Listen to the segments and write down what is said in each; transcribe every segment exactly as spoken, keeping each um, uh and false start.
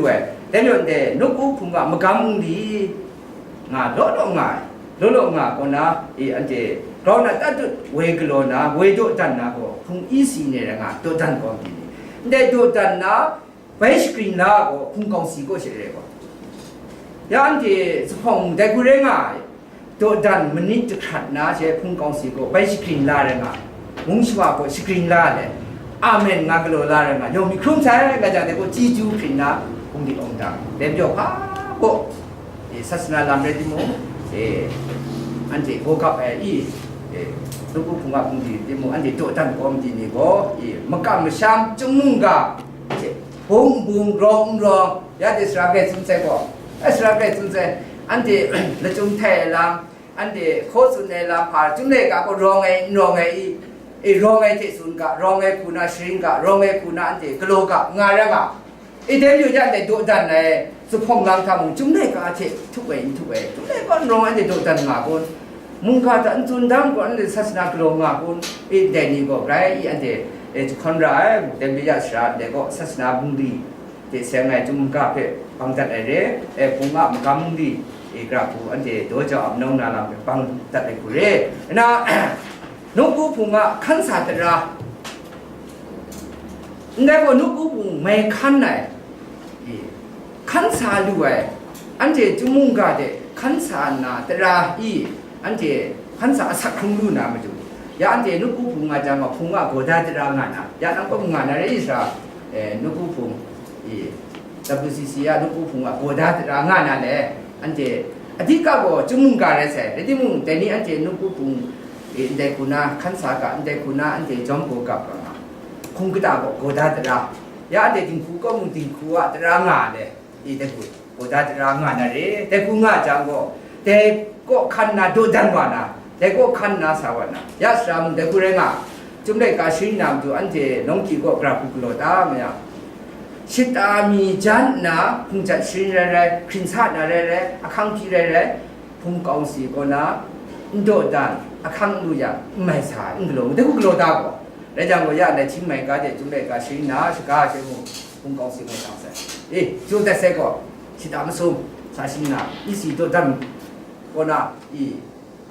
Ai, dai majaw ndai nawku hpung a magam nli nga law law nga ai, law law nga kaw na, i, anhte grau na tatut woi galaw na, woi dawdan na gaw, hpung E C ni rai nga, dawdan kaw mi ni, ndai dawdan na, bai shagrin la gaw, hpung kawng si kaw she re gaw, ya anhte zuphpawng dai hku rai nga ai. Dawdan manit jahkrat na she hpung kawng si gaw bai shagrin la rai nga, mung shawa gaw shagrin la let, amen nga galaw la rai nga, yawng myit hkrum sai, nga jang dai gaw chyeju hpring na, hpung di awng dang, dai majaw hpa gaw, e, sasana lam rai timung, e, anhte gaw gap ai i, e, nawku hpung a hpung di timung, anhte dawdan kawm di ni gaw, e, makam masham, chyum mungga, e, bung bung, rawng n rawng, ya de sara rai tsun sai gaw, e, sara rai tsun sai, anhte lachyum htai ai lam, anhte hkaw tsun ai lam hpa, chyum laika gaw rawng ai, n rawng ai i, e, rawng ai hte tsun ga, rawng ai hku na sharin ga, rawng ai hku na anhte galaw ga, nga ra nga. E, dai majaw ya ndai dawdan ai zuphpawng lam hta mung, chyum laika hte htup ai, n htup ai, chyum laika n rawng ai anhte dawdan nga kun, mungga hta n tsun dang kun, anhte sasana galaw nga kun, e, dai ni gaw grai i, anhte, e, jahkawn ra ai, dai majaw ya sara ndai gaw sasana bungli, hte seng ai chyum mungga hpe bang dat ai re, e, hpung a magam nli, e, gara hku anhte daw jau ap nau na lam hpe bang dat ai hku re. Nna, nawku hpung a hkan sa tara, ndai gaw nawku hpung mai hkan ai, e, hkan sa lu ai, anhte chyum mungga de hkan sa nna tara i, anhte hkan sa asak hkrung lu na matu, ya anhte nawku hpung nga jang gaw, hpung a gawda tara nga na, ya nang kaw nga na rai i sara, e, nawku hpung, e, W C C a nawku hpung a gawda tara nga na le, anhte adika gaw chyum mungga rai sai, rai timung, dai ni anhte nawku hpung, e, ndai hku na hkan sa ga, ndai hku na anhte jawm gaw gap ga nga, hpung kata gaw gawda tara, ya anhte dinghku kaw mung dinghku a tara nga le, i, dai hku gawda tara nga na re, dai hku nga jang gaw, dai kaw hkan na dawdan wa na, dai kaw hkan na sa wa na, ya sara mung dai hku rai nga, chyum laika sharin na matu anhte nawng hkyi kaw gara hku galaw ta ma yang, shata mi jan nna hpung jat sharin rai rai, hkrin sa na rai rai, ahkang hpyi rai rai, hpung kawng si kaw na n dawdan, ahkang n lu yang, n mai sa, n galaw, dai hku galaw ta gaw, rai jang gaw, ya ndai hting mai ga de chyum laika sharin na shaga ai hte mung, hpung kawng si mai tang sai. E, chyu dat sai gaw, shata masum, sa shing na, E C dawdan kaw na, i,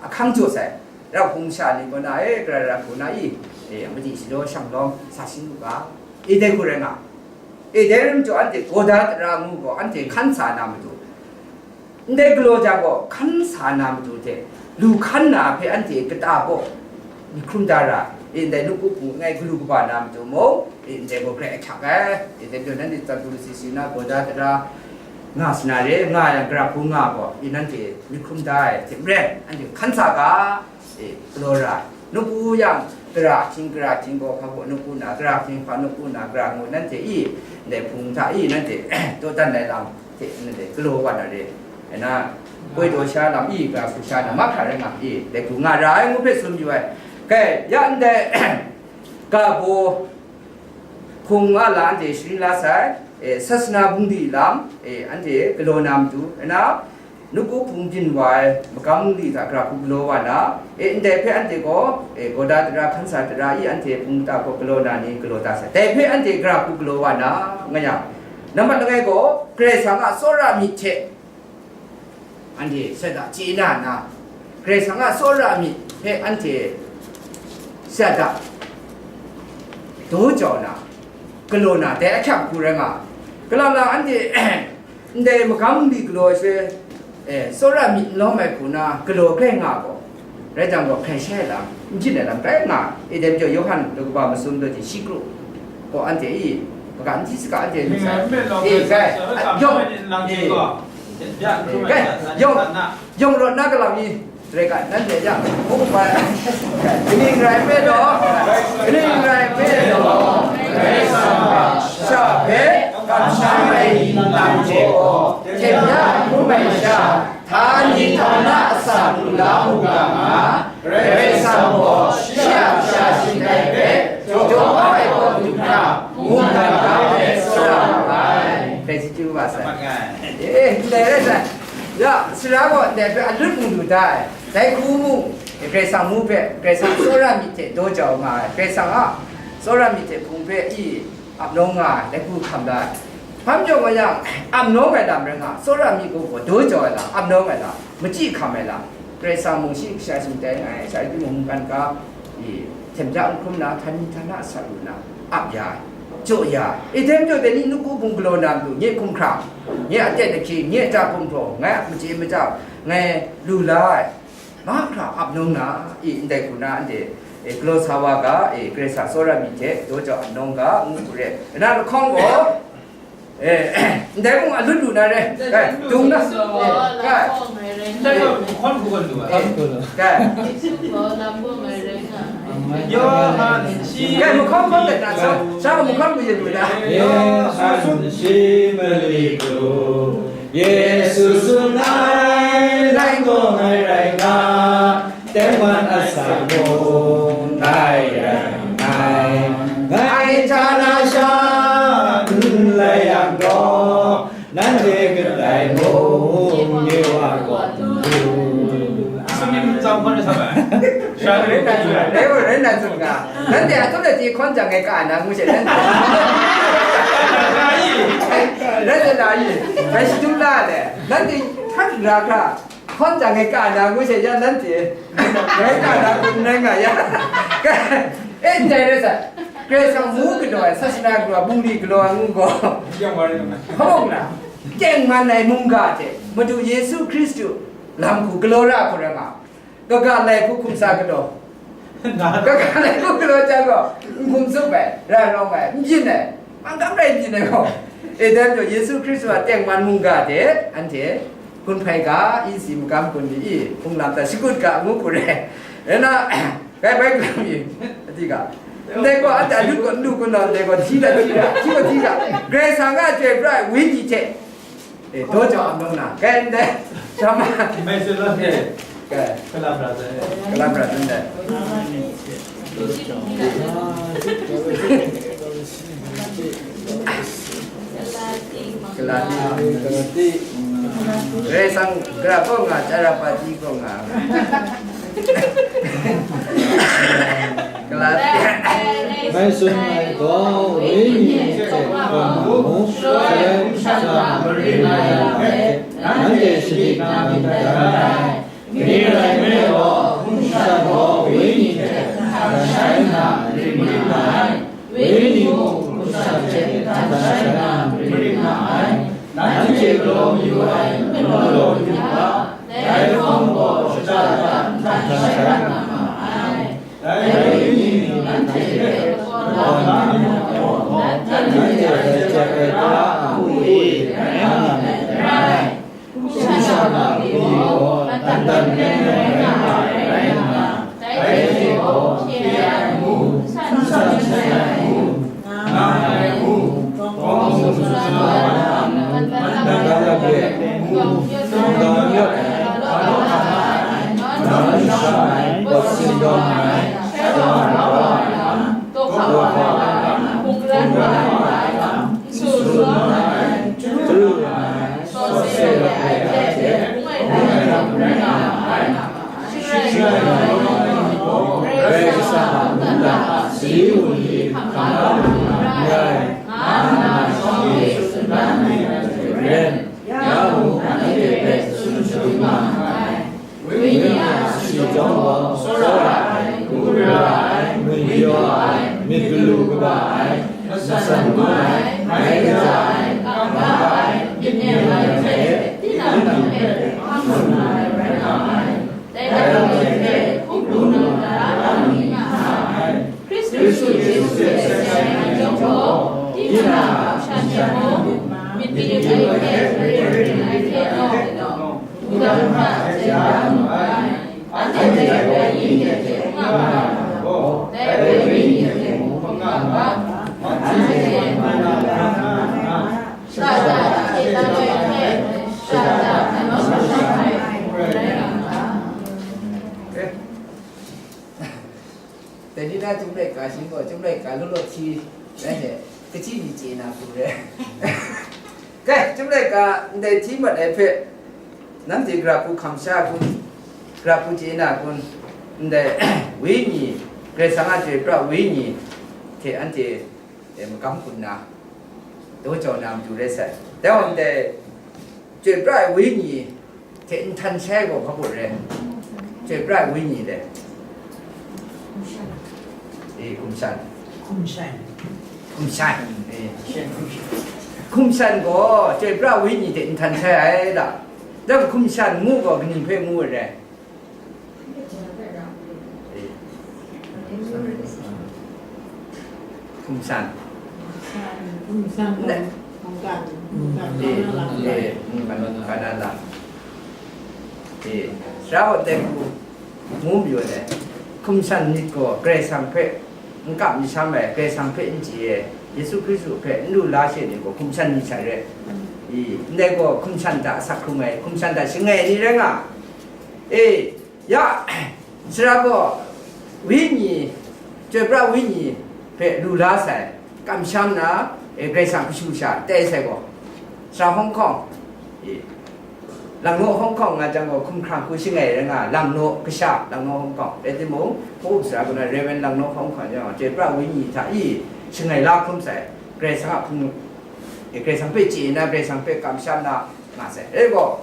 ahkang jaw sai, ra hpung sha ni kaw na, e, gara ra hku na, i, e, madi shadaw shanglawm sa shing u ga, e, dai hku rai nga. E, dai rai majaw anhte gawda tara ngu gaw, anhte hkan sa na matu, ndai galaw jang gaw, hkan sa na matu hte, lu hkan na hpe anhte kata gaw myit hkrum da ra, e, ndai nawku hpung langai galu kaba na matu mung, e, ndai gaw grai ahkyak ai, e, dai majaw nanhte tsawm lu si si na gawda tara nga sa na re, nga yang gara hku nga gaw, e, nanhte myit hkrum da ai hte maren, anhte hkan sa ga, e, galaw ra ai. Nawku yang, gara hkying, gara hkying gaw hpa gaw nawku na, gara hkying hpa nawku na, gara ngu nanhte i, ndai hpung hta i, nanhte dawdan ai lam hte nanhte galaw wa na re. Ai na, koi daw sha lam i, gara hku sha na, mahkra rai nga i, dai hku nga ra ai ngu hpe tsun yu ai. Kai, ya ndai, ga baw hpung a la anhte sharin la sai, e, sasana bungli lam, e, anhte galaw na matu, ai na, nawku hpung byin wa ai magam nli hta gara hku galaw wa na, e, ndai hpe anhte gaw, e, gawda tara hkan sa tara i, anhte hpung kata gaw galaw na ni galaw da sai. Dai hpe anhte gara hku galaw wa na, nga yang, nambat langai gaw, Karai Kasang a tsawra myit hte anhte shada chye na na, Karai Kasang a tsawra myit hpe anhte shada daw jau na, galaw na, dai ahkyak hku rai nga, kalang lang anhte ndai magam nli galaw ai she, e, tsawra myit n lawm ai hku na galaw grai nga gaw, rai jang gaw, hkrai shai ai lam, n jin ai lam rai nga, e, dai majaw Yawhan daw kaba masum daw hte shi kru gaw anhte i, maga n di saga anhte myit sai, e, gai, yawng, e, e, gai, yawng, yawng rawt na galam i, Rai ga, nanhte yang, hpung bai, kaning rai hpe law, kaning rai hpe law, Karai Kasang a sha hpe kamsham ai ni nlang hte gaw, hten ya hkrum ai sha, htani htana asak lu la mu ga nga, Karai Kasang gaw shi a kasha shingkai hpe jaw kau ai kaw du hkra, mungdan ga hpe tsawra mu ai. Hkrai si chyu wa sai. E, ndai rai sai. Ya, sara gaw ndai hpe alut mu lu da ai. Dai hku mung, Karai Kasang mu hpe, Karai Kasang tsawra myit hte daw jau nga ai, Karai Kasang a tsawra myit hte hpung hpe i ap nawng nga ai, dai hku hkam da ai. Hkam jaw nga yang, ap nawng ai lam rai nga, tsawra mi gaw daw jau ai lam, ap nawng ai lam, machyi hkam ai lam, Karai Kasang mung shi kasha shingtai ai, sha mungkan ga, i, hten hpya n hkrum na, htan ni htan na sat lu na, ap ya ai, jaw ya ai. I, dai majaw dai ni nawku hpung galaw na matu, nye hkumhkrang, nye aten ahkying, nye aja gumhpraw, ngai a machye maja, ngai lu la ai, mahkra ap nawng na, i, ndai hku na, anhte, e, galaw sa wa ga, e, Karai Kasang tsawra mi hte daw jau ap nawng ga, ngu hku re. Nna lahkawng gaw, e, ndai mung a lut lu na re. Ndai kai, mung dung na. Jesu gaw e, kai. Lahkawng ai rai nga. Ndai gaw hkawm hku gaw lu ai. E, kai. Jesu gaw lahkawng ai rai nga ai. Yawhan shi kai, mahkawm hkawm let na, sa, sa mahkawm lu yin lu na. Yawhan shi mali gaw. Yesu tsun ai, nang gaw ngai rai nga, tengman asak mung ngai rai ngai. Ngai hta na sha n lai yang gaw, nanhte kadai mung amyu a kaw n lu. Singin tsang hpan ai sa bai. Sha rai na tsun, rai rai na tsun ga. Nanhte a tut ai hti hkawn jang e ka na ngu she, nanhte. Nanhte na yi, ngai shadum la le. Nanhte hkan ra hkra, hkawn jang e ka na ngu she ya nanhte. Ngai ka na kun rai nga ya. E, ndai rai sa. Karai Kasang mu galaw ai, sasana galaw ai, bungli galaw ai ngu gaw. Hpa mung na, tengman ai mungga hte Madu Yesu Hkristu lam hku galaw ra hku rai nga. Kaga lai hku hkum sa galaw. Kaga lai hku galaw jang gaw, n hkum tsup ai, rai rawng ai, n byin ai, mangkam rai n byin ai gaw. E, dai majaw Yesu Hkristu a tengman mungga hte anhte hkun hpai ga, i si magam hkun ni i, hpung lam hta shakut ga, ngu hku re. Rai na, kai bai galam i, a di ga. Ndai gaw, anhte a lut gaw, n lu kun naw, ndai gaw, hti da, hti da, hti gaw, hti da. Karai Kasang a Chyoi Pra ai Wenyi hte, e, daw jau ap nawng na, kai ndai, shama. Mai tsun la, e. Kai. Kalam ra tsun, e. Kalam ra tsun dai. Galati. Galati. Karai Kasang gara kaw nga, Carapati kaw nga. Galati. Ngai tsun ai gaw, Wenyi hte wa mu, Shaloi Kasha marin ai lam hpe, nanhte shadik na myit dai. Mare rai nme law, hpung shan gaw Wenyi hte htan shai nna rim rim nga ai. Wenyi mung hpung shan hte htan shai nna rim rim nga ai. Nanhte galaw mayu ai, n galaw yu ga, dai lahkawng gaw shada da n htan shai nga ma ai. Dai Wenyi nanhte hpe galaw na myit gaw, nanhte hpe jep ai tara a hku e rai nga myit dai. Hpung shan a hku gaw, dan dan rai rai nga ai rai nna, dai hte gaw, hkye ai hku, san san shai ai hku, nga ai hku, kawng hkum tsun ai lam, mandan lagoi hku, kawng yawt ai, manaw hkam ai, manaw nsha ai, pawt sindawng ai, shai wa rau wa ai lam, taw hkam wa ai lam, hpung rai wa ai lam, n tsun law ai, chyaru ai, sawt se ai hte, hpung ai hku rai nga ai. Shing rai nna, Karai Kasang a mungdan a sali wunli hkam la lu na n rai, nga nna shawng e tsun dan ai hte maren, ya mung nanhte hpe tsun sharin nga ai. Wenyi a sumshi chyawm gaw, tsawra ai, ngu ra ai, mung gyaw ai, myit galu kaba ai, matsan gun ai, mai kaja ai, kaba ai, myit nem ai hte, tinang hpe hkam lu na rai nga ai. Dai lam hte hpe, hkup lu na ra mi nga ai. Hkristu Yesu hte sai ai chyawm gaw, tinang a shan shan mung, myit myu ai hte, ring ring ai hte gaw, wudang hta hte ya mu ai. Anhte dai wenyi hte hkungga nga ai gaw, dai wenyi hte mung hkungga nga, anhte hte hkungga nga, shada hte lam ai hte, shada hte lam ai hte, rai nga ai. Dai ni na Chyum laika shing gaw, Chyum laika law law hti, rai hte, kachyi ni chye na hku re. Kai, Chyum laika ndai hti mat ai hpe, nanhte gara hku hkam sha kun, gara hku chye na kun, ndai wenyi, Karai Kasang a Chyoi Pra wenyi hte anhte, e, magam kun na, Daw jau na matu rai sai. Dai wa ndai, chyoi pra ai wenyi hte nhtan shai gaw hpa baw rai? Chyoi pra ai wenyi dai. E, hkum shan. Hkum shan. Hkum shan. E. Hkum shan gaw chyoi pra ai wenyi hte nhtan shai ai da. Dai hkum shan ngu gaw kaning hpe ngu ai rai? Hkum shan. Hkum shan gaw mungkan, mungkan, eh, mungkan, mungkan na lam. Eh, sara wa dai hku ngu mayu ai. Hkum shan myit gaw Karai Kasang hpe n kam n sham ai, Karai Kasang hpe n chye ai, Yesu Hkristu hpe n lu la she ni gaw hkum shan myit sha re. I, ndai gaw hkum shan hta asak hkrung ai, hkum shan hta shangai ai ni rai nga. E, ya, sara gaw wenyi, chyoi pra wenyi hpe lu la sai, kamsham na, e, Karai Kasang kashu sha tai sai gaw, sara hkawng hkawng, e, langnaw hkawng hkawng nga jang gaw, hkumhkrang hku shangai rai nga, langnaw kasha, langnaw hkawng hkawng, rai timung, hku sara gaw na, Reverend langnaw hkawng hkawng jang gaw, chyoi pra wenyi hta i shangai la hkrum sai, Karai Kasang a hpung, e, Karai Kasang hpe chye na, Karai Kasang hpe kamsham na nga sai. E gaw,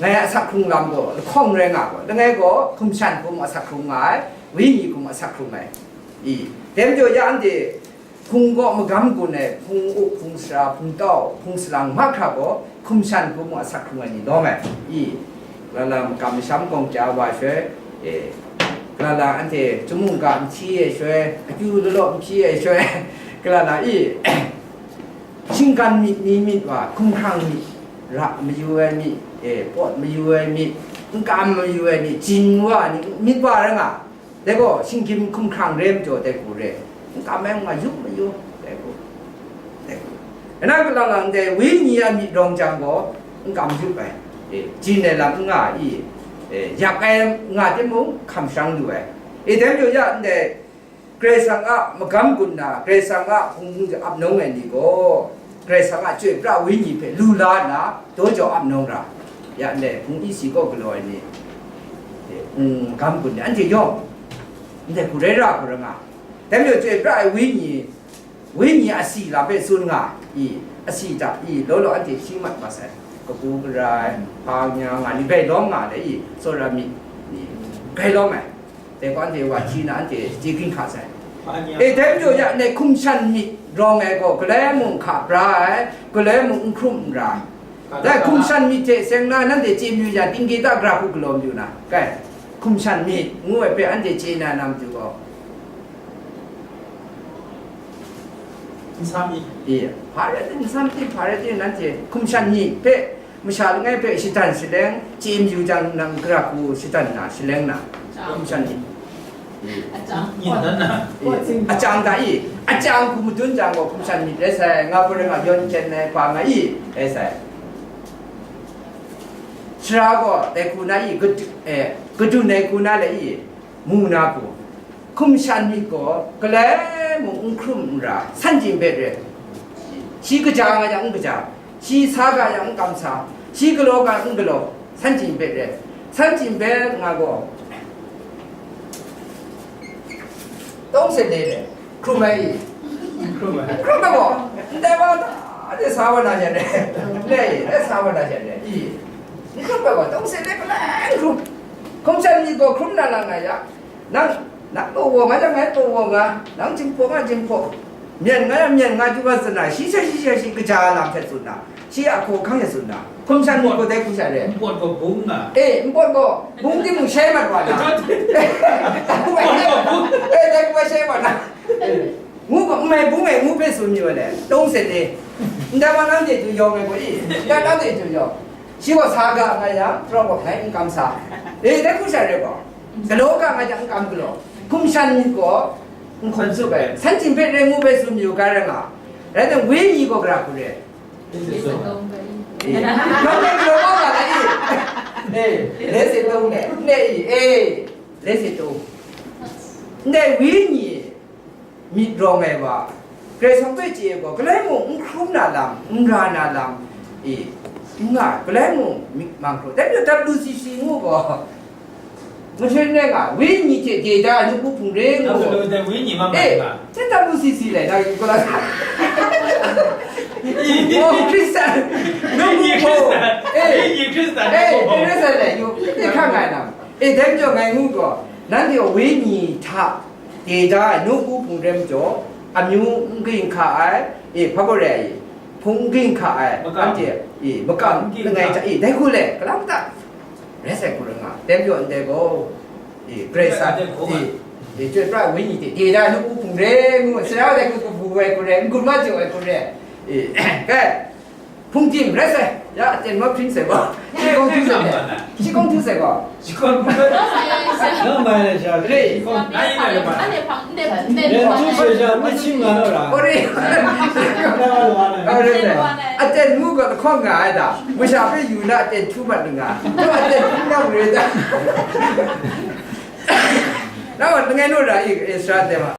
ngai a asak hkrung lam gaw lahkawng rai nga gaw, langai gaw hkum shan hkum asak hkrung nga ai, wenyi hkum asak hkrung ai. I, dai majaw ya anhte hpung kaw magam gun ai, hpung up, hpung sara, hpung tau, hpung salang mahkra gaw hkum shan hkum asak hkrung ai ni lawm ai. I, lala makam masham gawng ja wa shaloi, e, lala anhte chyum mungga n hti ai shaloi, akyu lalaw n hpyi ai shaloi, lala i, shinggan myit ni myit wa, hkumhkrang myit, ra mayu ai myit, e, pawt mayu ai myit, n kam mayu ai myit, jin wa ni myit wa rai nga, dai gaw, shinggyim hkumhkrang re majaw dai hku re, n kam ai nga yup mayu, dai hku, dai hku. Nang kalang lang dai wenyi a myit rawng jang gaw, n kam yup ai, e, jin ai lam n nga i, e, yak ai nga timung, hkam sharang lu ai, e, dai majaw ya ndai, Karai Kasang a magam gun na, Karai Kasang a hpung ap nawng ai ni gaw, Karai Kasang a chyoi pra wenyi hpe lu la nna, daw jau ap nawng ra, ya ndai hpung isi kaw galaw ai ni, hpung magam gun ni, anhte yawng, ndai hku rai ra hku rai nga. Dai majaw chyoi pra ai wenyi, wenyi asi lam hpe tsun nga i, asi hta i, law law anhte hti mat mat sai, kabu gara ai, hpa nya nga ni, grai lawm nga ai i, tsawra myit ni, grai lawm ai. Dai gaw anhte wa hti na, anhte chye ging hka sai. E, dai majaw ya, ndai hkum shan myit rawng ai gaw, galoi mung hka pra ai, galoi mung n hkrum n ra ai. Dai hkum shan myit hte seng na, nanhte chye mayu yang, tinggi ta gara hku galaw mayu na, kai, hkum shan myit ngu ai hpe anhte chye na, na matu gaw, N sam i. E, hpa rai tim, n sam tim, hpa rai tim, nanhte hkum shan myit hpe, masha langai hpe shadan shaleng, chye mayu jang, nang gara hku shadan na, shaleng na, hkum shan myit. E. Achyang. Nyin dan na. E. Achyang ga i, achyang hku madun jang gaw, hkum shan myit rai sai, nga hpung rai nga yawn hkyen ai hpa nga i, rai sai. Sara gaw dai hku na i, gadu-, e, gadun ai hku na le i, mu na hku. Hkum shan myit gaw, galoi mung n hkrum n ra, san chying hpe re. Shi kaja nga yang n kaja, shi sa ga yang n kam sa, shi galaw ga n galaw, san chying hpe re. San chying hpe nga gaw, tawng se le le, hkrum ai i. Hkrum ai. Hkrum ai gaw, ndai wa ta de sa wa na yan re. Le i, e sa wa na yan re i. N hkrum ai gaw, tawng se le galoi n hkrum. Hkum shan myit gaw hkrum na lang ai ya. Nang, nang taw wa nga jang, ngai taw wa nga, nang jim hpaw nga, jim hpaw, myen nga jang, myen nga, du nga, zana, shi sha, shi sha, shi kaja lam hte tsun na, shi a hkaw hkang hte tsun na, hkum shan myit gaw dai hku sha re. Npawt gaw bung nga. E, npawt gaw bung timung shai mat wa na. Npawt gaw bung. E, dai hku shai mat na. Ngu gaw, n mai bung ai ngu hpe tsun yu ai le, tawng se le. Ndai wa nang de du yawng ai gaw i, ndai nang de du yawng. Shi gaw sa ga nga yang, pra gaw ngai n kam sa. E, dai hku sha re gaw. Galaw ga nga jang n kam galaw. Hkum shan myit gaw, n hkum tsup ai. San chying hpe rai ngu hpe tsun mayu ga rai nga. Rai timung, wenyi gaw gara hku re. E. Nang dai galaw ga nga ai i. E. Lese tawng ne. Ne i. E. Lese tawng. Ndai wenyi myit rawng ai wa, Karai Kasang hpe chye ai gaw, galoi mung n hkrum na lam, n ra na lam, e, n nga, galoi mung myit mang hkrum. Dai majaw W C C ngu gaw, mashin rai nga, wenyi hte de da ai nawku hpung re ngu. W C C, wenyi mang e, nga. Dai W C C lai, na yu gaw la. Oh, Hkristan. ဝိညာဉ်ခရစ်စတန်။ အေး။ ဝိညာဉ်ခရစ်စတန်။ အေး၊ ခရစ်စတန်လည်း ယုံကြည်ခံနိုင်တာ။ အေး၊ ဒါကြောင့် ငါ့ငုံတော့ နန်းတော်ဝိညာဉ်ထက် တည်ထားတဲ့ နှုတ်ခမ်းပုံထဲမှာတော့ အမျိုး ငြိမ်ခါ အဲ၊ ဘာခေါ်လဲ၊ ဖုံးငြိမ်ခါ အဲ၊ မကမ်။ အန်တီ၊ အေး၊ မကမ်၊ ငြိမ်ခါ။ ငြိမ်ချမ်း၊ အေး၊ ဒါကိုလည်း ကလပ်တာ ရဲစက်ကိုလည်းငါ တဲပြောတယ်ကို။ အေး၊ ပြည့်စုံ။ အဲ၊ အဲ၊ ကြွယ်ပြဝိညာဉ်တည်၊ တည်ထားတဲ့ နှုတ်ခမ်းပုံထဲမှာ ဆရာကလည်း ကိုယ်ကိုယ်ကိုယ်ကိုယ်ကိုယ်ကိုယ် ငြိမ်မကျိုးကိုယ်ကိုယ်ကိုယ်၊ အေး၊ ကဲ၊ ဖုံးငြိမ်၊ ရဲစက်။ ရ၊ အတင်မဖင်းစဲပါ။ ရှိကောင်းထူးစဲပါ။ ရှိကောင်းထူးစဲပါ။ ရှိကောင်းထူးစဲပါ။ နော်၊ မန်နေဂျာ။ ရေ။ ရှိကောင်း။ အဲ့ဒါလည်းပါ။ အဲ့ဒါပါ။ အဲ့ဒါပါ။ အဲ့ဒါပါ။ အဲ့ဒါပါ။ အတင်မှုကတခေါက်ငါအဲ့ဒါ။ မရှာပေးယူလာ အတင်ထူးမှတ်ငါ။ တော့ အတင်ထူးတော့မရတာ။ တော့ တကယ်လို့ဒါ extra တယ်ပါ။